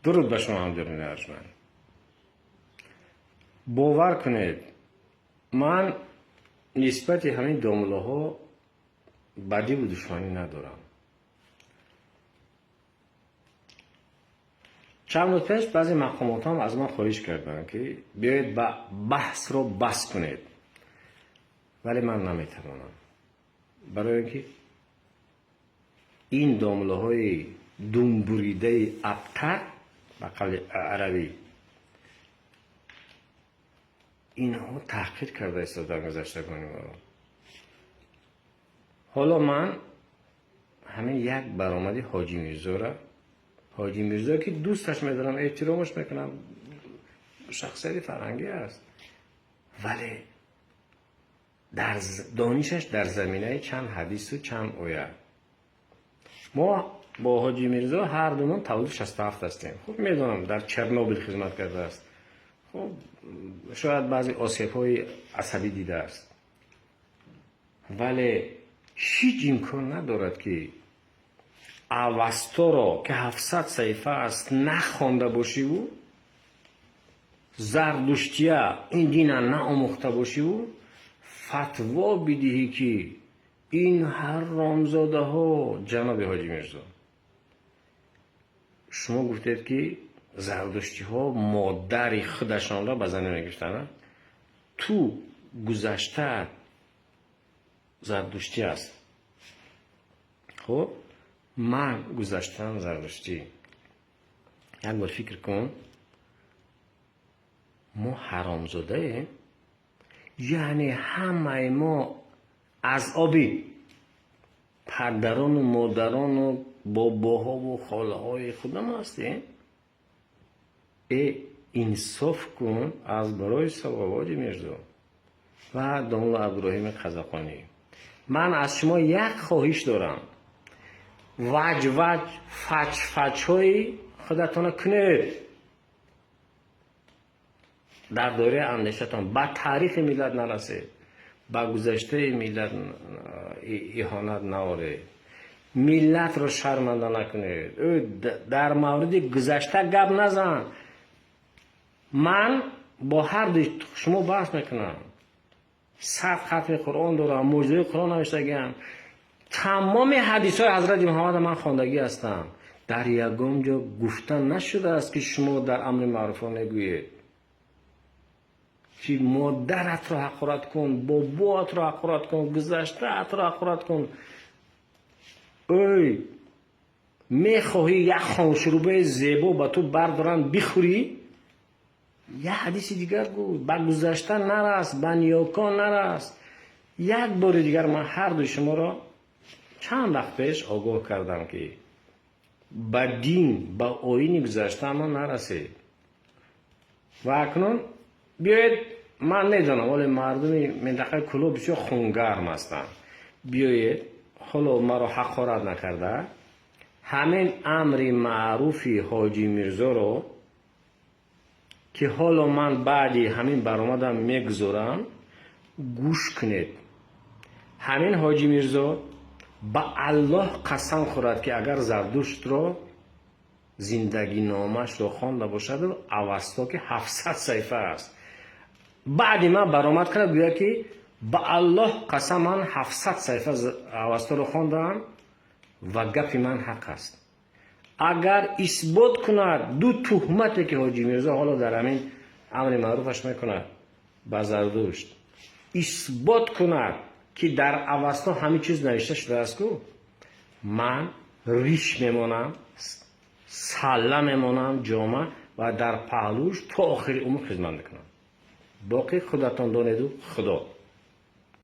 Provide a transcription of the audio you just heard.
Дуруд ба шумо, ҳамдиёрони арҷманд. Бовар кунед, ман нисбати ҳамин домуллоҳо бадиву душманӣ надорам. Чанд рӯз пеш баъзе мақомотҳам аз ман хоҳиш карданд, ки биёед, ба баҳсро бас кунед, вале ман наметавонам, барои ин ки ин домуллоҳои думбуридаи абтар, ба қавли арабӣ, инҳо таҳқир карда истодаанд гузаштагони моро. Ҳоло ман ҳамин як баромади Ҳоҷи Мирзора, Ҳоҷи Мирзо, ки дӯсташ медорам, эҳтиромаш мекунам, шахсияти фарҳангӣ аст, вале дар донишаш дар заминаи чанд ҳадису чанд оя. Мо бо Ҳоҷи Мирзо ҳар думон таваллуди 67 ҳастем. Хуб, медонам, дар Чернобил хизмат кардааст. Хуб, шояд баъзе осебҳои асабӣ дидааст, вале ҳеҷ имкон надорад, ки Авасторо, ки 700 саҳифа аст, нахонда бошиву зардуштия ин дина наомӯхта бошиву фатво бидиҳӣ, ки ин ҳаромзодаҳо. Ҷаноби Ҳоҷи Мирзо, шумо гуфтед, ки зардуштиҳо модари худашонро ба занӣ мегирифтанд. Ту гузаштаат зардуштӣ аст. Хуб, ман гузаштаам зардуштӣ. Як бор фикр кун, мо ҳаромзодаем? Яъне ҳамаи мо аз оби падарону модарону бобоҳову холаҳои худам ҳастем? Э, инсоф кун аз барои савоб, Ҳоҷи Мирзо ва домулло Абдуроҳими Қазоқонӣ. Ман аз шумо як хоҳиш дорам: ваҷ ваҷ, фач фачҳои худатона кунед дар доираи андешатон, ба таърихи миллат нарасед, ба гузаштаи миллат иҳонат наоред, миллатро шарманда накунед. Дар мавриди гузашта гап назан. Ман бо ҳар дуи шумо баҳс мекунам. 100 хатми Қуръон дорам, мӯъҷизаи Қуръон навиштагиам, тамоми ҳадисҳои ҳазрати Муҳаммада ман хондагӣ ҳастам. Дар ягон ҷо гуфта нашудааст, ки шумо дар амри маъруфо мегӯед, ки модаратро ҳақорат кун, бобоатро ҳақорат кун, гузаштаатро ҳақорат кун. Ой, мехоҳӣ як хоншурубаи зебо ба ту бардоранд, бихӯрӣ? Як ҳадиси дигар гӯ, ба гузашта нарас, ба ниёкон нарас. Як бори дигар ман ҳар дуи шуморо чанд вақт пеш огоҳ кардам, ки ба дин, ба оини гузаштаамон нарасед. Ва акнун биёед, ман медонам, вале мардуми минтақаи Кӯлоб бисёр хунгарм ҳастанд. Биёед, ҳоло маро ҳақорат накарда, ҳамин амри маъруфи Ҳоҷи Мирзоро, ки ҳоло ман баъди ҳамин баромадам мегузорам, гӯш кунед. Ҳамин Ҳоҷи Мирзо ба Аллоҳ қасам хӯрад, ки агар Зардуштро зиндагиномаашро хонда бошаду Авасто, ки 700 саҳифа аст, баъди ман баромад кунад, гӯяд, ки ба Аллоҳ қасам, ман 700 саҳифа Авасторо хондаам ва гапи ман ҳақ аст. Агар исбот кунад ду туҳмате, ки Ҳоҷи Мирзо ҳоло дар ҳамин амри маъруфаш мекунад ба Зардушт, исбот кунад, ки дар Авасто ҳамин чиз навишта шудааст ку, ман риш мемонам, салла мемонам, ҷома ва дар паҳлӯш то охири умр хизмат мекунам. Боқӣ худатон донеду Худо.